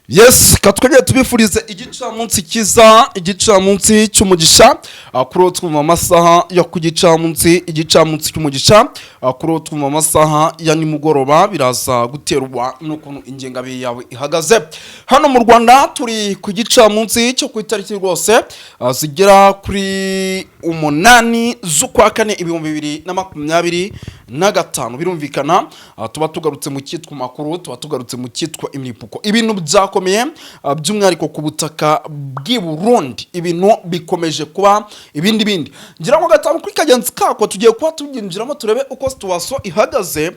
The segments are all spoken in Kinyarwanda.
Yes, katwongere tubifurize igicamunsi cyiza, igicamunsi cy'umugisha. Kuri uwo twumva amasaha yo ku gicamunsi, igicamunsi cy'umugisha. Kuri uwo twumva amasaha ya nimugoroba, biraza guterwa n'ukuntu ingengabihe yawe ihagaze. Hano mu Rwanda turi ku gicamunsi cyo ku itariki rwose zigera kuri 8 z'ukwa kane 2025. Birumvikana, tuba tugarutse mu cyitwa makuru, tuba tugarutse mu cyitwa imiripuko. Ibintu byakomeye, by'umwihariko ku butaka bw'i Burundi ibintu bikomeje kuba ibindi bindi. Ngira ngo gatanu kuri kagenzi kako tugiye kuba tubyinjiramo, turebe uko situation ihagaze.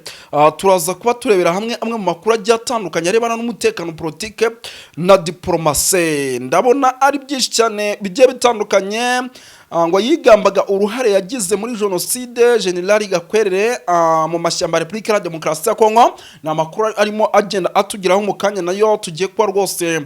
Turaza kuba turebera hamwe amwe mu makuru agiye atandukanye arebana n'umutekano, politike na diplomasi. Ndabona ari byinshi cyane bigiye bitandukanye. Ngo yigambaga uruhare yagize muri jenoside, General Gakwerere, mu mashyamba ya Repubulika ya Demokarasi ya Kongo. Ni amakuru arimo agenda atugeraho mu kanya, nayo tugiye kuba rwose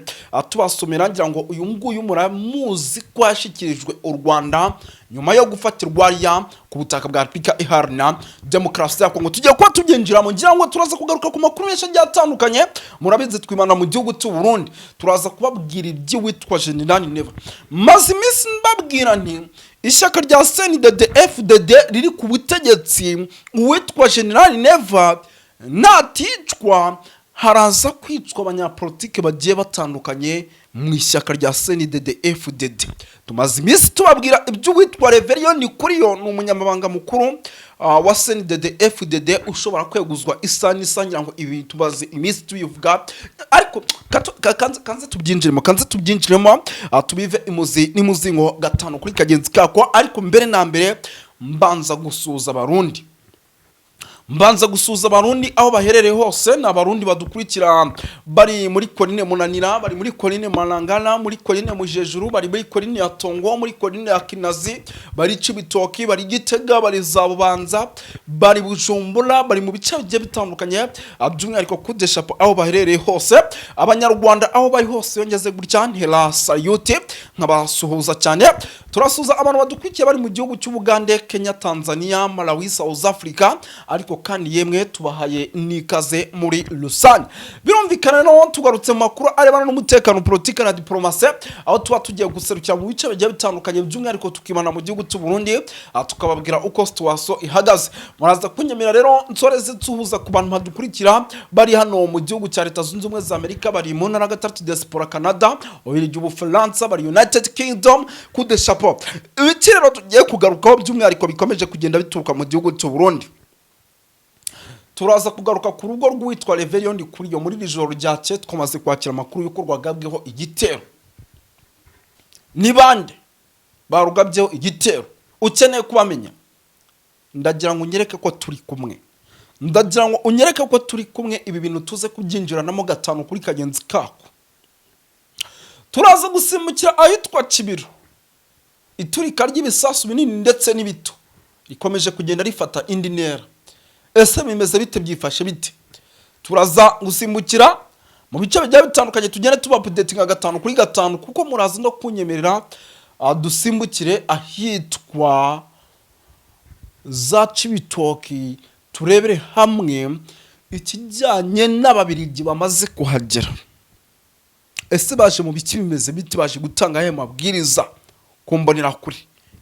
tubasomera. Ngira ngo uyu nguyu muramuzi ko yashyikirijwe u Rwanda nyuma yo gufatirwa ariya ku butaka bwa Repubulika Iharanira Demokarasi ya Kongo. Tugiye kuba tubyinjiramo. Ngira ngo turaza kugaruka ku makuru menshi agiye atandukanye. Murabizi, twibanda mu gihugu cy'u Burundi. Turaza kubabwira iby'uwitwa General Neva. Maze iminsi mbabwira nti ishyaka rya CNDD FDD riri ku butegetsi, uwitwa General Neva naticwa haraza kwicwa abanyapolitike bagiye batandukanye mu ishyaka rya CNDD FDD. Tumaze iminsi tubabwira iby'uwitwa Reverien Ndikuriyo, ni umunyamabanga mukuru wa CNDD FDD ushobora kweguzwa isa n'isa. Ngira ngo ibi tumaze iminsi tubivuga, ariko kanze tubyinjiremo, kanze tubyinjiremo, tubive imuzi n'imuzingo gatanu kuri kagenzi kako. Ariko mbere na mbere mbanza gusuhuza Abarundi, mbanza gusuhuza Abarundi aho baherereye hose. Ni Abarundi badukurikira bari muri colline Munanira, bari muri colline Marangara, muri colline Mujejuru, bari muri colline ya Tongo, muri colline ya Kinazi, bari Cibitoki, bari Gitega, bari za Bubanza, bari Bujumbura, bari mu bice bigiye bitandukanye. By'umwihariko kudeshapo aho baherereye hose. Abanyarwanda aho bari hose, yongeze gutya ntera salute nkabasuhuza cyane. Turasuhuza abantu badukurikiye bari mu gihugu cy'Ubugande, Kenya, Tanzania, Malawi, South Africa, ariko kandi yemwe tubahaye n'ikaze muri rusange. Birumvikana no tugarutse mu makuru arebana n'umutekano, politike na diplomasi, aho tuba tugiye guserukira mu bice bigiye bitandukanye, by'umwihariko tukibana mu gihugu cy'u Burundi, tukababwira uko situation ihagaze. Muraza kunyemera rero nsoreze nsuhuza ku bantu badukurikira bari hano mu gihugu cya Leta Zunze Ubumwe za Amerika, bari mu ntara gatatu, diaspora, Canada, Ububirigi, Ubufaransa, bari United Kingdom. Coup de chapeau. Ibiki rero tugiye kugarukaho by'umwihariko bikomeje kugenda bituruka mu gihugu cy'u Burundi? Turaza kugaruka ku rugo rw'uwitwa Reverien Ndikuriyo. Muri iri joro ryakeye twamaze kwakira amakuru y'uko rwagabweho igitero. Ni bande barugabyeho igitero? Ukeneye kubamenya, ndagira ngo unyereke ko turi kumwe, ndagira ngo unyereke ko turi kumwe. Ibi bintu tuze kubyinjiranamo gatanu kuri kagenzi kako. Turaza gusimbukira ahitwa Kibiro. Iturika ry'ibisasu binini ndetse n'ibito rikomeje kugenda rifata indi ntera. Ese bimeze bite? Byifashe bite? Turaza gusimbukira mu bice bigiye bitandukanye, tugende tuba updatinga gatanu kuri gatanu, kuko muraza no kunyemerera dusimbukire ahitwa za Cibitoki, turebere hamwe ikijyanye n'Ababirigi bamaze kuhagera. Ese baje mu biki? Bimeze bite? Baje gutanga aya mabwiriza ku mbonerakure?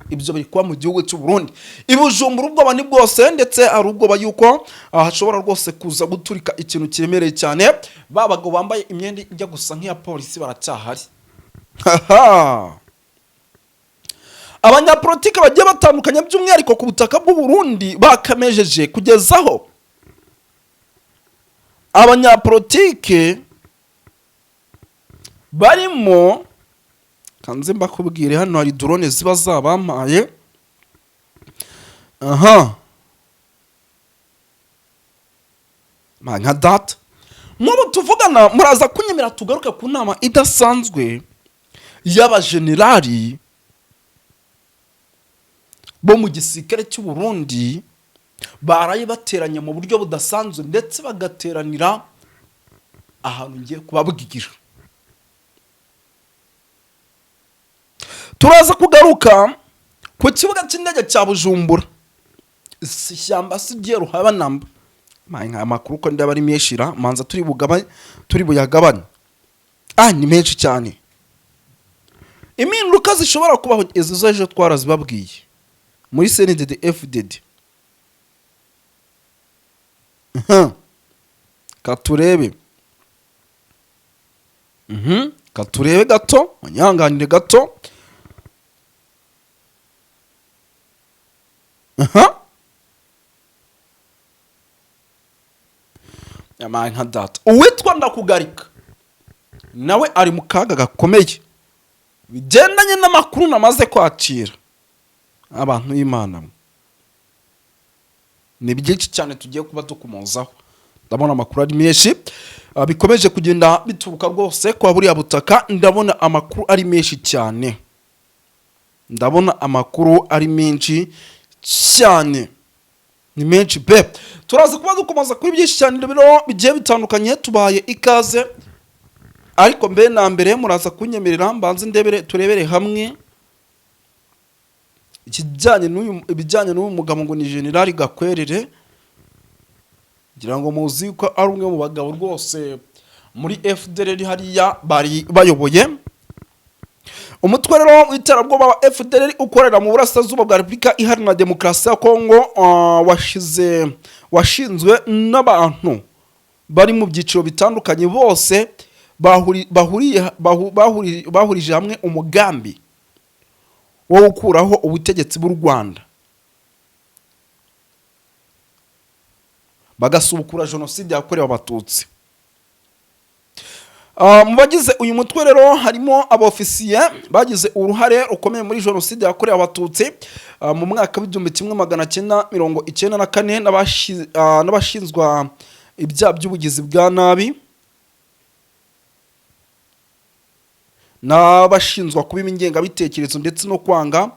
Ibyo biri kuba mu gihugu cy'u Burundi. I Bujumbura ubwoba ni bwose, ndetse hari ubwoba yuko hashobora rwose kuza guturika ikintu kiremereye cyane. Ba bagabo bambaye imyenda ijya gusa nk'iya polisi baracyahari. Haha. Abanyapolitike bagiye batandukanye, by'umwihariko ku butaka bw'u Burundi, bakamejeje kugezaho abanyapolitike barimo. Kanze mbakubwire, hano hari drone ziba zabampaye aha nka data nk'ubu tuvugana. Muraza kunyemera tugaruke ku nama idasanzwe y'abajenerali bo mu gisirikare cy'u Burundi baraye bateranye mu buryo budasanzwe, ndetse bagateranira ahantu ngiye kubabwira. Turaza kugaruka ku kibuga cy'indege cya Bujumbura. Si ishyamba, si ryeru haba namba. Nka amakuru ko ndaba ari menshi ra, manza turi bugabanye, turi buyagabanye. Ni menshi cyane. Impinduka zishobora kubaho, izo z'ejo twarazibabwiye muri CNDD FDD. Katurebe, katurebe gato, munyanganire gato. Aha, yabaye nka data. Uwitwa Ndakugarika nawe ari mu kaga gakomeye, bigendanye n'amakuru namaze kwakira. Abantu b'Imana mwe, ni byinshi cyane tugiye kuba dukomozaho. Ndabona amakuru ari menshi, bikomeje kugenda bituruka rwose kwa buriya butaka. Ndabona amakuru ari menshi cyane, ndabona amakuru ari menshi cyane, ni menshi pe. Turaza kuba dukomoza kuri byinshi cyane rero bigiye bitandukanye. Tubaye ikaze, ariko mbere na mbere muraza kunyemerera mbanze ndebere, turebere hamwe ikijyanye n'uyu, ibijyanye n'uyu mugabo ngo ni General Gakwerere. Ngira ngo muzi ko ari umwe mu bagabo rwose muri FDLR hariya bari bayoboye umutwe rero w'iterabwoba wa FDLR ukorera mu burasirazuba bwa Repubulika Iharanira Demokarasi ya Kongo, washinzwe n'abantu bari mu byiciro bitandukanye, bose bahurije hamwe umugambi wo gukuraho ubutegetsi bw'u Rwanda, bagasubukura jenoside yakorewe Abatutsi. Mu bagize uyu mutwe rero harimo abofisiye bagize uruhare rukomeye muri jenoside yakorewe Abatutsi mu mwaka w'1994, n'abashinzwa ibyaha by'ubugizi bwa nabi, n'abashinzwa kuba ingengabitekerezo ndetse no kwanga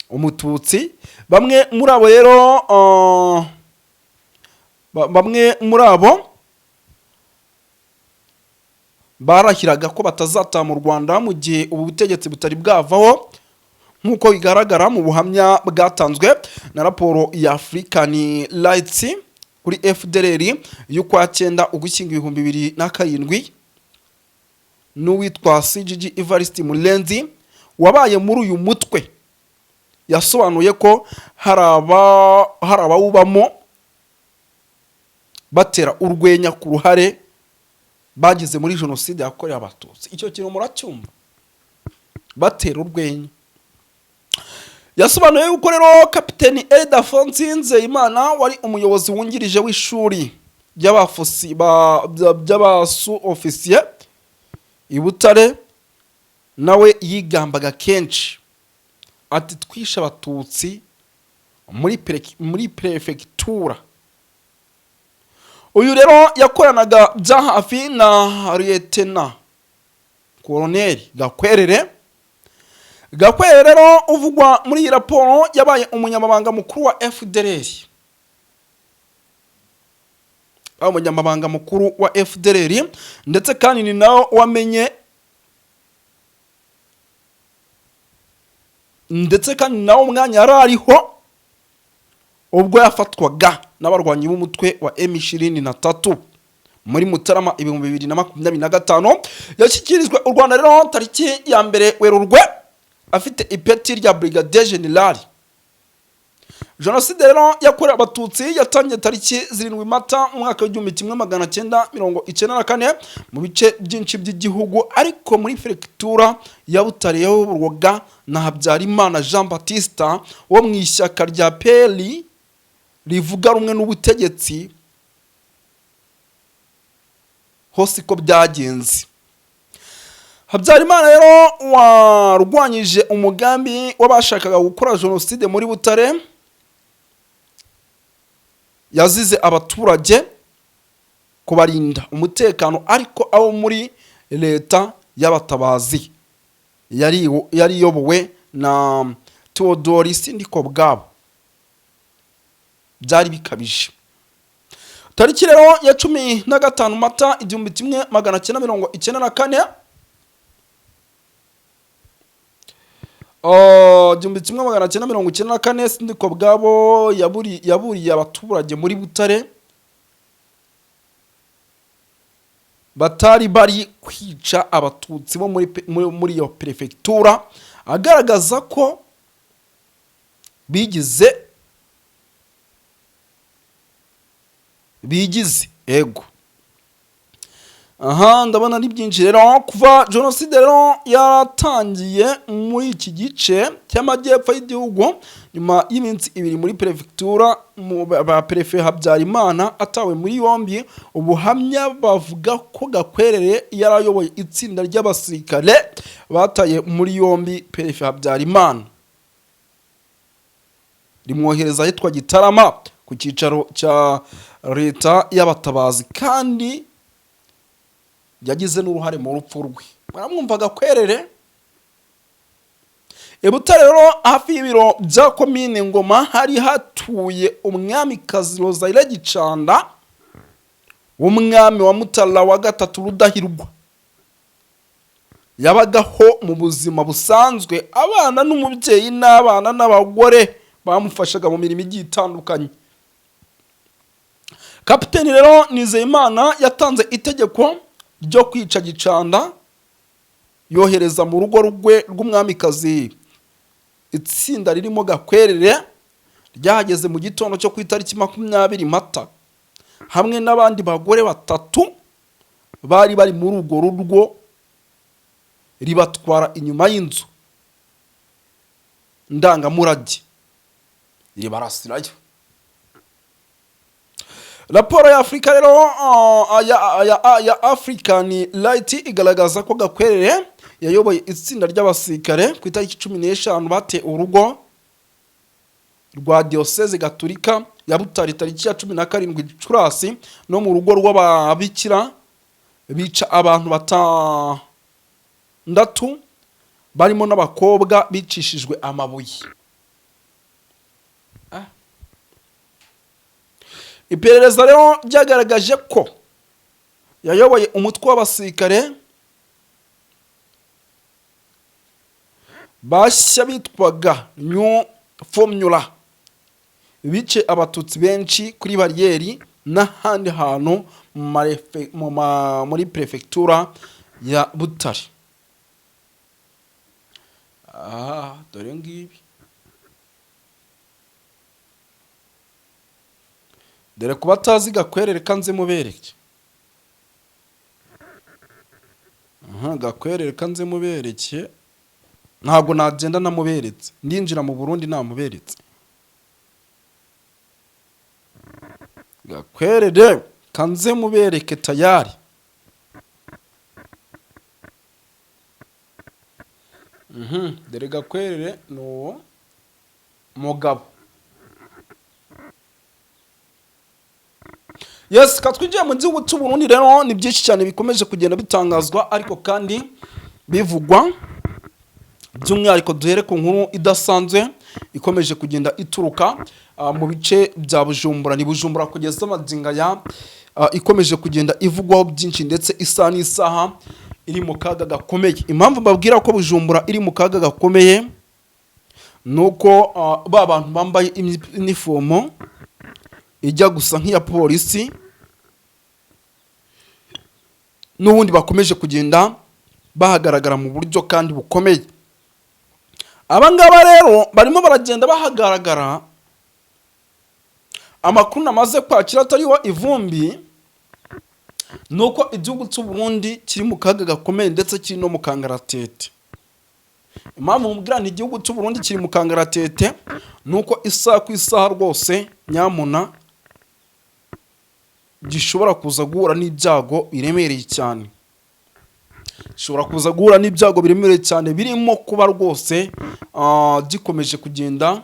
umututsi. Bamwe muri abo rero, bamwe muri abo barahiraga ko batazataha mu Rwanda mu gihe ubu butegetsi butari bwavaho, nk'uko bigaragara mu buhamya bwatanzwe na raporo ya African Rights kuri FDLR y'ukwa cyenda, Ugushyingo 2007, n'uwitwa CGG Evariste Murenzi wabaye muri uyu mutwe yasobanuye ko hari abawubamo batera urwenya ku ruhare bagize muri jenoside yakorewe Abatutsi. Icyo kintu muracyumva, batera urwenya. Yasobanuye yuko rero Kapiteni Ildephonse Nzeyimana wari umuyobozi wungirije w'ishuri by'abasu ofisiye i Butare, nawe yigambaga kenshi ati: "Twishe Abatutsi muri perefegitura." Uyu rero yakoranaga bya hafi na Liyetena Koroneri Gakwerere. Gakwerere rero uvugwa muri iyi raporo yabaye umunyamabanga mukuru wa FDLR, umunyamabanga mukuru wa FDLR, ndetse kandi ni nawe wamenye, ndetse kandi nawe umwanya yari ariho ubwo yafatwaga n'abarwanyi b'umutwe wa M23 muri Mutarama 2025. Yashyikirijwe u Rwanda rero tariki ya 1 Werurwe afite ipeti rya Brigadier General. Jenoside rero yakorewe Abatutsi yatangiye tariki 7 Mata mu mwaka w'1994 mu bice byinshi by'igihugu, ariko muri perefegitura ya Butare yayoborwaga na Habyarimana Jean Baptiste wo mu ishyaka rya PL rivuga rumwe n'ubutegetsi, hose ko byagenze. Habyarimana rero warwanyije umugambi w'abashakaga gukora jenoside muri Butare, yazize abaturage kubarinda umutekano, ariko abo muri leta y'abatabazi yari iyobowe na Theodore Sindikubwabo byari bikabije. Tariki rero ya 15 Mata 1994, 1994, Sindikubwabo yaburiye abaturage muri Butare. Batari bari kwica Abatutsi bo muri iyo perefegitura, agaragaza ko bigize ego. Aha ndabona ari byinshi rero. Kuva jenoside rero yaratangiye muri iki gice cy'amajyepfo y'igihugu, nyuma y'iminsi 2 muri perefegitura ba perefe Habyarimana atawe muri yombi, ubuhamya bavuga ko Gakwerere yarayoboye itsinda ry'abasirikare bataye muri yombi perefe Habyarimana, rimwohereza ahitwa Gitarama ku cyicaro cya leta y'abatabazi, kandi yagize n'uruhare mu rupfu rwe. Muramwumva Gakwerere. I Butare rero, hafi y'ibiro bya komine Ngoma, hari hatuye umwamikazi Rozayire Gicanda w'umwami wa Mutara wa Gatatu Rudahigwa. Yabagaho mu buzima busanzwe, abana n'umubyeyi n'abana n'abagore bamufashaga mu mirimo igiye itandukanye. Kapiteni rero Nizeyimana yatanze itegeko ryo kwica Gicanda, yohereza mu rugo rwe rw'umwamikazi itsinda ririmo Gakwerere, ryahageze mu gitondo cyo ku itariki 20 Mata, hamwe n'abandi bagore batatu bari bari muri urwo rugo, ribatwara inyuma y'inzu ndangamurage ribarasirayo. Raporo ya Afurika rero ya African Right igaragaza ko Gakwerere yayoboye itsinda ry'abasirikare ku itariki 15 bateye urugo rwa Diyoseze Gaturika ya Butare tariki ya 17 Gicurasi, no mu rugo rw'ababikira, bica abantu batandatu barimo n'abakobwa bicishijwe amabuye. Iperereza rero ryagaragaje ko yayoboye umutwe w'abasirikare bashya bitwaga New Formula, bice Abatutsi benshi kuri bariyeri n'ahandi hantu muri perefegitura ya Butare. Aha dore ngibi, dore kuba atazi Gakwerere, kanze mubereke. Aha Gakwerere kanze mubereke, ntabwo nagenda namuberetse, ndinjira mu Burundi namuberetse. Gakwerere kanze mubereke tayari. Dore Gakwerere ni uwo mugabo. Yes, katwinjiye mu gihugu cy'u Burundi rero, ni byinshi cyane bikomeje kugenda bitangazwa ariko kandi bivugwa. By'umwihariko duhere ku nkuru idasanzwe ikomeje kugenda ituruka mu bice bya Bujumbura. Ni Bujumbura kugeza amagingo aya ikomeje kugenda ivugwaho byinshi, ndetse isaha n'isaha iri mu kaga gakomeye. Impamvu mbabwira ko Bujumbura iri mu kaga gakomeye ni uko ba bantu bambaye inifomo ijya gusa nk'iya polisi n'ubundi bakomeje kugenda bahagaragara mu buryo kandi bukomeye. Aba ngaba rero barimo baragenda bahagaragara. Amakuru namaze kwakira atariho ivumbi ni uko igihugu cy'u Burundi kiri mu kaga gakomeye, ndetse kiri no mu kangaratete. Impamvu mubwira nti igihugu cy'u Burundi kiri mu kangaratete ni uko isaha ku isaha rwose nyamuna gishobora kuza guhura n'ibyago biremereye cyane, gishobora kuza guhura n'ibyago biremereye cyane, birimo kuba rwose gikomeje kugenda,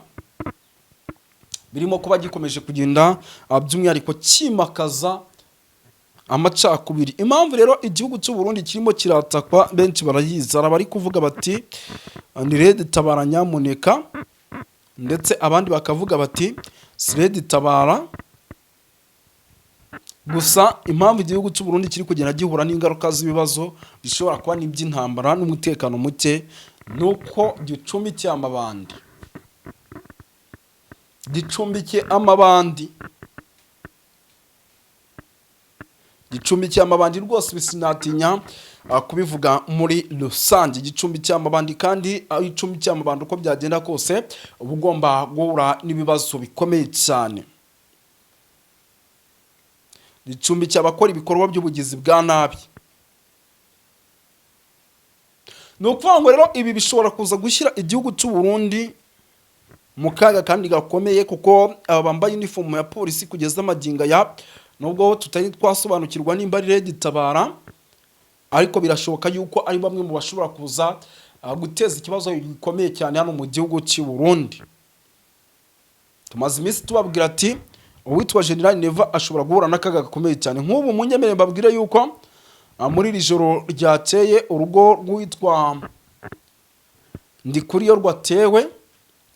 birimo kuba gikomeje kugenda by'umwihariko kimakaza amacakubiri. Impamvu rero igihugu cy'u Burundi kirimo kiratakwa benshi barayizi. Hari abari kuvuga bati ni RED Tabara nyamuneka, ndetse abandi bakavuga bati si RED Tabara gusa. Impamvu igihugu cy'u Burundi kiri kugenda gihura n'ingaruka z'ibibazo bishobora kuba n'iby'intambara n'umutekano muke ni uko gicumbikiye amabandi, gicumbikiye amabandi. Gicumbikiye amabandi rwose, bisinatinya kubivuga muri rusange. Gicumbikiye amabandi, kandi aho icumbikiye amabandi, uko byagenda kose uba ugomba guhura n'ibibazo bikomeye cyane. Gicumbikiye abakora ibikorwa by'ubugizi bwa nabi. Ni ukuvuga ngo rero ibi bishobora kuza gushyira igihugu cy'u Burundi mu kaga kandi gakomeye, kuko aba bambaye inifomu ya polisi kugeza amagingo aya, nubwo tutari twasobanukirwa nimba ari RED Tabara, ariko birashoboka yuko ari bamwe mu bashobora kuza guteza ikibazo gikomeye cyane hano mu gihugu cy'u Burundi. Tumaze iminsi tubabwira ati uwitwa General Neva ashobora guhura n'akaga gakomeye cyane. Nk'ubu munyemere mbabwire yuko muri iri joro ryakeye urugo rw'uwitwa Ndikuriyo rwatewe.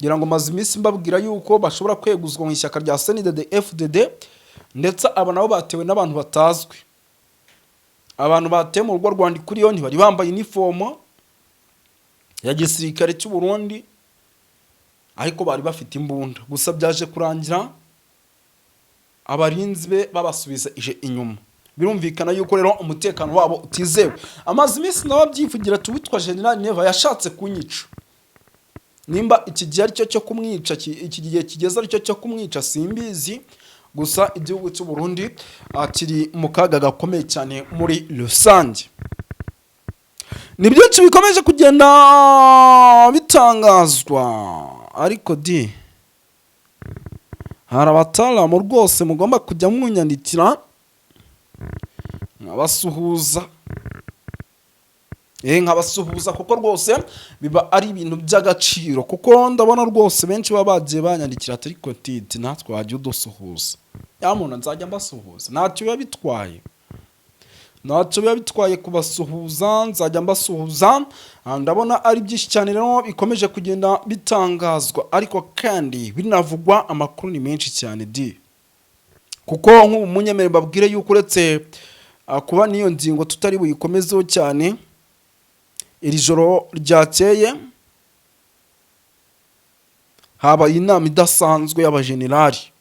Ngira ngo maze iminsi mbabwira yuko bashobora kweguzwa mu ishyaka rya CNDD FDD, ndetse aba nabo batewe n'abantu batazwi. Abantu batewe mu rugo rwa Ndikuriyo ntibari bambaye inifomo ya gisirikare cy'u Burundi, ariko bari bafite imbunda. Gusa byaje kurangira abarinzi be babasubiza ije inyuma. Birumvikana yuko rero umutekano wabo utizewe. Amaze iminsi nawe abyivugira ati uwitwa General Neva yashatse kunyica. Nimba iki gihe aricyo cyo kumwica, iki gihe kigeze aricyo cyo kumwica, simbizi. Gusa igihugu cy'u Burundi kiri mu kaga gakomeye cyane muri rusange. Ni byinshi bikomeje kugenda bitangazwa, ariko di hari abataramu rwose mugomba kujya munyandikira nkabasuhuza, nkabasuhuza, kuko rwose biba ari ibintu by'agaciro, kuko ndabona rwose benshi baba bagiye banyandikira ati ariko Titi, natwe wajya udusuhuza. Nyamuntu, nzajya mbasuhuza, ntacyo biba bitwaye, ntacyo biba bitwaye kubasuhuza, nzajya mbasuhuza. Ndabona ari byinshi cyane rero bikomeje kugenda bitangazwa, ariko kandi binavugwa. Amakuru ni menshi cyane di, kuko nk'ubu munyemere mbabwire yuko uretse kuba n'iyo ngingo tutari buyikomezeho cyane, iri joro ryakeye habaye inama idasanzwe y'abajenerali.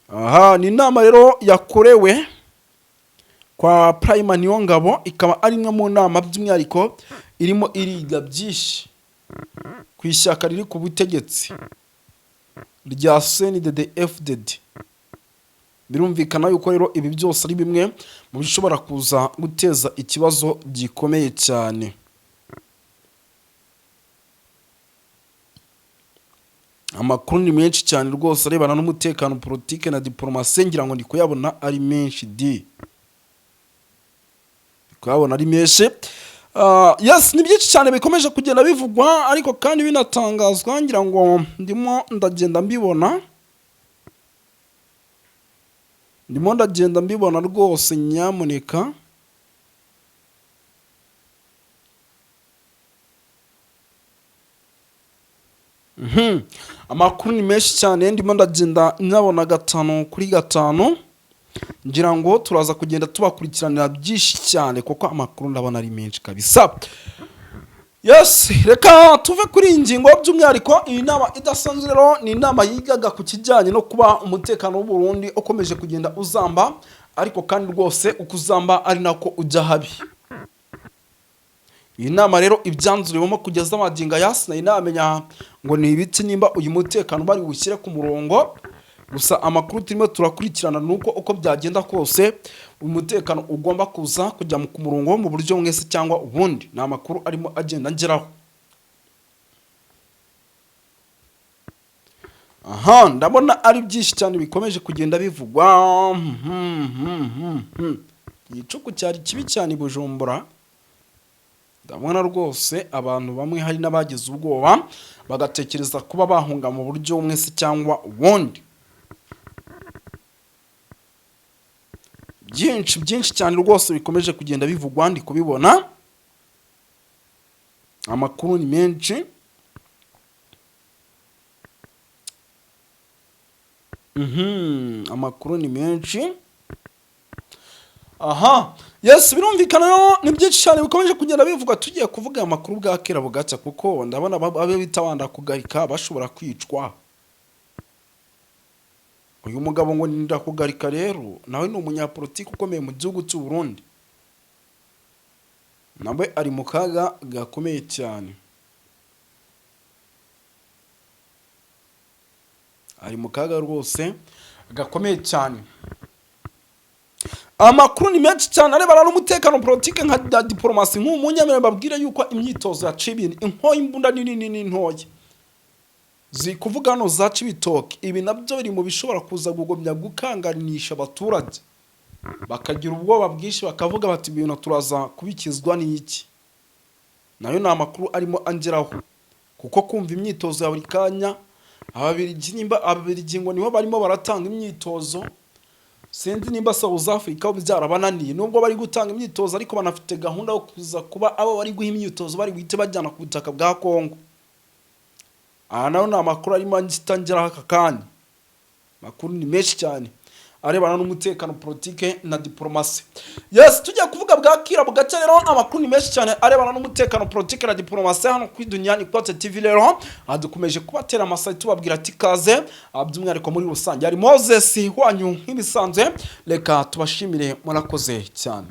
Aha ni inama rero yakorewe kwa Prime Niyongabo, ikaba ari imwe mu nama by'umwihariko irimo iriga byinshi ku ishyaka riri ku butegetsi rya CNDD FDD. Birumvikana yuko rero ibi byose ari bimwe mu bishobora kuza guteza ikibazo gikomeye cyane. Amakuru ni menshi cyane rwose arebana n'umutekano, politike na diporomasi. Ngira ngo ndi kuyabona ari menshi di, ndi kuyabona ari menshi. Yes, ni byinshi cyane bikomeje kugenda bivugwa, ariko kandi binatangazwa. Ngira ngo ndimo ndagenda mbibona, ndimo ndagenda mbibona rwose, nyamuneka. Amakuru ni menshi cyane, ndimo ndagenda nyabona gatanu kuri gatanu. Ngira ngo turaza kugenda tubakurikiranira byinshi cyane, kuko amakuru ndabona ari menshi kabisa. Yes, reka tuve kuri iyi ngingo. By'umwihariko iyi nama idasanzwe rero ni inama yigaga ku kijyanye no kuba umutekano w'u Burundi ukomeje kugenda uzamba, ariko kandi rwose uko uzamba ari nako ujya habi. Iyi nama rero ibyanzuriwemo kugeza amagingo aya sinari namenya ngo ni ibiki, nimba uyu mutekano bari bushyire ku murongo. Gusa amakuru turimo turakurikirana ni uko uko byagenda kose umutekano ugomba kuza kujya ku murongo mu buryo bumwe se cyangwa ubundi. Ni amakuru arimo agenda ngeraho. Aha ndabona ari byinshi cyane bikomeje kugenda bivugwa. Igicuku cyari kibi cyane i Bujumbura. Ndabona rwose abantu bamwe hari n'abagize ubwoba bagatekereza kuba bahunga mu buryo bumwe se cyangwa ubundi. Byinshi byinshi cyane rwose bikomeje kugenda bivugwa, ndi kubibona, amakuru ni menshi. Amakuru ni menshi. Aha, yes, birumvikana rero ni byinshi cyane bikomeje kugenda bivugwa. Tugiye kuvuga aya makuru bwa kera bugacya, kuko ndabona abe bita wanda kugarika bashobora kwicwa. Uyu mugabo ngo ni Ndakugarika rero, nawe ni umunyapolitiki ukomeye mu gihugu cy'u Burundi, nawe ari mu kaga gakomeye cyane, ari mu kaga rwose gakomeye cyane. Amakuru ni menshi cyane arebana n'umutekano, politike nka na diporomasi. Nk'ubu munyemerere mbabwire yuko imyitozo yaciye ibintu, inkoyo, imbunda nini nini ntoya ziri kuvuga hano za Cibitoke. Ibi nabyo biri mu bishobora kuza kugumya gukanganisha abaturage, bakagira ubwoba bwinshi, bakavuga bati: "Ibintu turaza kubikizwa n'iki?" Nayo ni amakuru arimo angeraho, kuko kumva imyitozo ya buri kanya, Ababiligi, nimba Ababiligi ngo nibo barimo baratanga imyitozo, sinzi nimba South Africa byarabananiye. Nubwo bari gutanga imyitozo, ariko banafite gahunda yo kuza kuba abo bari guha imyitozo bari buhite bajyana ku butaka bwa Congo. Aha naho ni amakuru arimo angeraho aka kanya. Amakuru ni menshi cyane arebana n'umutekano, politike na diporomasi. Yes, tujya kuvuga bwakira bugacya rero. Amakuru ni menshi cyane arebana n'umutekano, politike na diporomasi hano kuri Duniani Kote TV. Rero aha dukomeje kubatera amasayi, tubabwira ati kaze. By'umwihariko muri rusange hari Moses wanyu nk'ibisanzwe. Reka tubashimire, murakoze cyane.